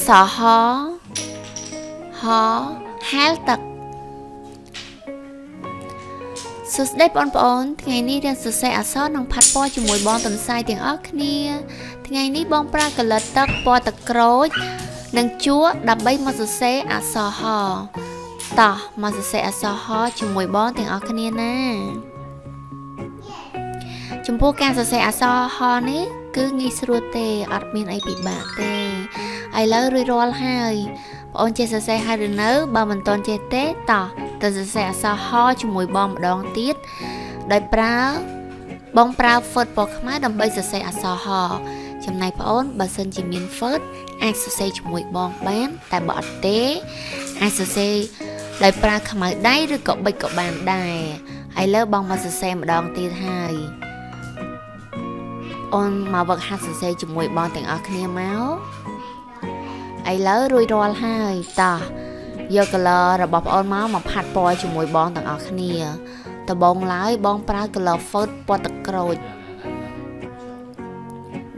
ក្សរហហហែលទឹកសួស្តីបងប្អូនថ្ងៃនេះរៀនសរសេរអក្សរនិងផាត់ពណ៌ជាមួយបងទន្សាយទាំងអស់គ្នាថ្ងៃនេះបងប្រើកលិតទឹកពណ៌ទឹកក្រូចនិងជក់ដើម្បីមកសរសេរអក្សរហតោះមកសរសេរអក្សរហជាមួយបងទាំងអស់គ្នាណាចំពោះការសរសេរអក្សរហនេះគឺងាយស្រួលទេអត់មានអីពិបាកទេឥឡូវរួចរាល់ហើយបងអូនចេះសរសេរហើយឬនៅបើមិនទាន់ចេះទេតោះទៅសរសេរអក្សរហជាមួយបងម្ដងទៀតដោយប្រើបងប្រើ Word ពណ៌ខ្មៅដើម្បីសរសេរអក្សរហចំណែកបងអូនបើសិនជាមាន Word អាចសរសេរជាមួយបងបានតែបើអត់ទេអាចសរសេរដោយប្រើខ្មៅដៃឬក៏ប៊ិចក៏បានដែរឥឡូវបងមកសរសេរម្ដងទៀតហើយអូនមកវឹកហាត់សរសេរជាមួយបងទាំងអស់គ្នាមកឥឡូវរួចរាល់ហើយតោះយក color របស់បងអូនមកផាត់ពណ៌ជាមួយបងទាំងអស់គ្នាដំបូងឡើយបងប្រើ color Word ពណ៌ទឹកក្រូច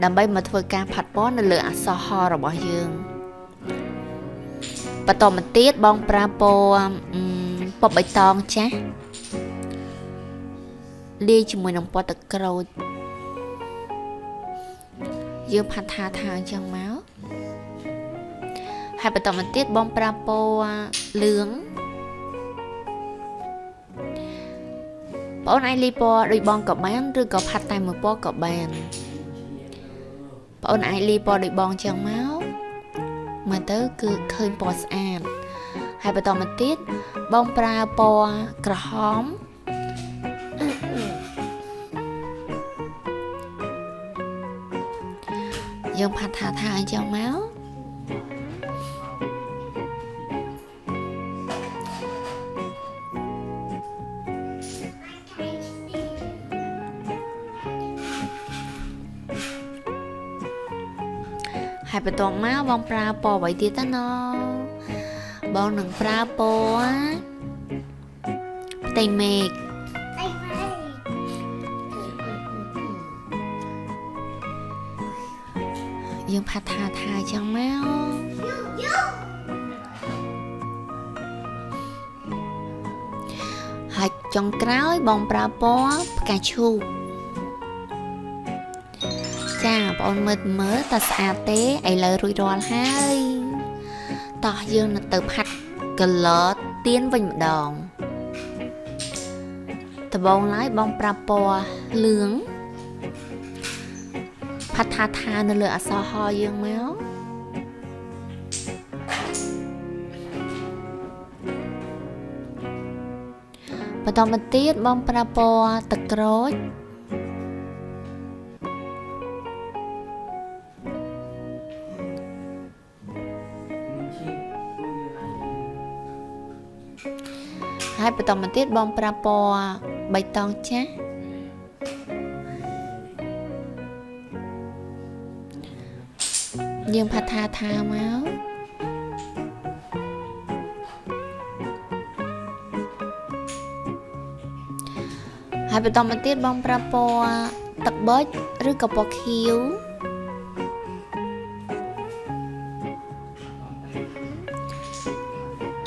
ដើម្បីមកធ្វើការផាត់ពណ៌នៅលើអក្សរហរបស់យើងបន្តមកទៀតបងប្រើពណ៌ពណ៌បៃតងចាស់លាយជាមួយនឹងពណ៌ទឹកក្រូចយើងផាត់ថាអញ្ចឹងមកហើយបន្តមកទៀតបងប្រើពណ៌លឿងបងអាចលាយពណ៌ដូចបងក៏បានឬក៏ផាត់តែមួយពណ៌ក៏បានបងអាចលាយពណ៌ដូចបងចឹងមកមើលទៅគឺឃើញពណ៌ស្អាតហើយបន្តមកទៀតបងប្រើពណ៌ក្រហមយើងផាត់ថាអញ្ចឹងមកហើយបន្ទាប់មកបងប្រើពណ៌អ្វីទៀតតណបងនឹងប្រើពណ៌ផ្ទៃមេឃយើងផាត់ថាអញ្ចឹងមកហើយចុងក្រោយបងប្រើពណ៌ផ្កាឈូកចាបងអូនមើលតើស្អាតទេឥឡូវរួចរាល់ហើយតោះយើងនឹងទៅផាត់ color ទៀនវិញម្ដងដំបូងឡើយបងប្រើពណ៌លឿងផាត់ថានៅលើអក្សរហយើងមកបន្តមកទៀតបងប្រើពណ៌ទឹកក្រូចហើយបន្តមកទៀតបងប្រើពណ៌បៃតងចាស់យើងផាត់ថាមកហើយបន្តមកទៀតបងប្រើពណ៌ទឹកប៊ិចឬក៏ពណ៌ខៀវ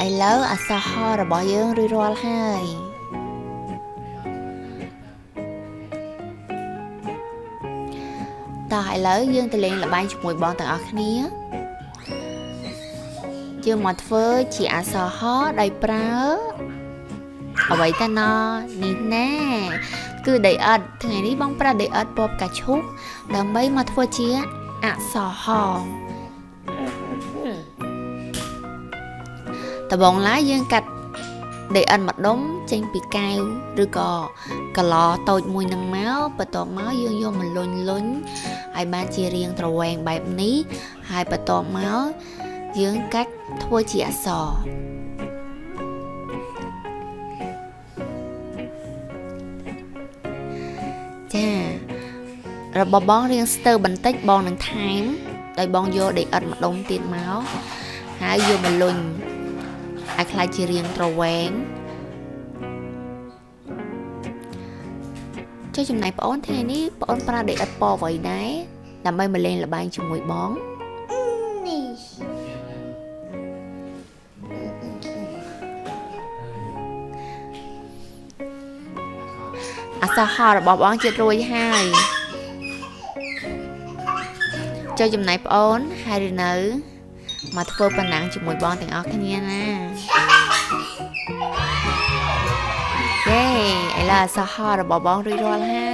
ឥឡូវអក្សរហរបស់យើងរួចរាល់ហើយតោះឥឡូវយើងទៅលេងល្បែងជាមួយបងទាំងអស់គ្នាយើងមកធ្វើជាអក្សរហដោយប្រើអ្វីតណនេះណាគឺដីឥដ្ឋថ្ងៃនេះបងប្រើដីឥដ្ឋពណ៌ផ្កាឈូកដើម្បីមកធ្វើជាអក្សរហដំបូងឡើយយើងកាត់ដីឥដ្ឋមួយដុំចេញពីកែវឬក៏កឡតូចមួយនឹងមកបន្ទាប់មកយើងយកមកលុញឲ្យបានជារាងទ្រវែងបែបនេះហើយបន្ទាប់មកយើងកាច់ធ្វើជាអក្សរចារបស់បងរៀងស្ទើបន្តិចបងនឹងថែមដោយបងយកដីឥដ្ឋមួយដុំទៀតមកហើយយកមកលុញឲ្យក្លាយជារាងទ្រវែងចុះចំណែកបងអូនថ្ងៃនេះបងអូនប្រើដីឥដ្ឋពណ៌អ្វីដែរដើម្បីមកលេងល្បែងជាមួយបង នេះ អក្សរហរបស់បងជិតរួចហើយចុះចំណែកប្អូនហើយឬនៅមកធ្វើប៉ុណ្ណឹងជាមួយបងទាំងអស់គ្នាណាយេឥឡូវអក្សរហរបស់បងរួចរាល់ហើ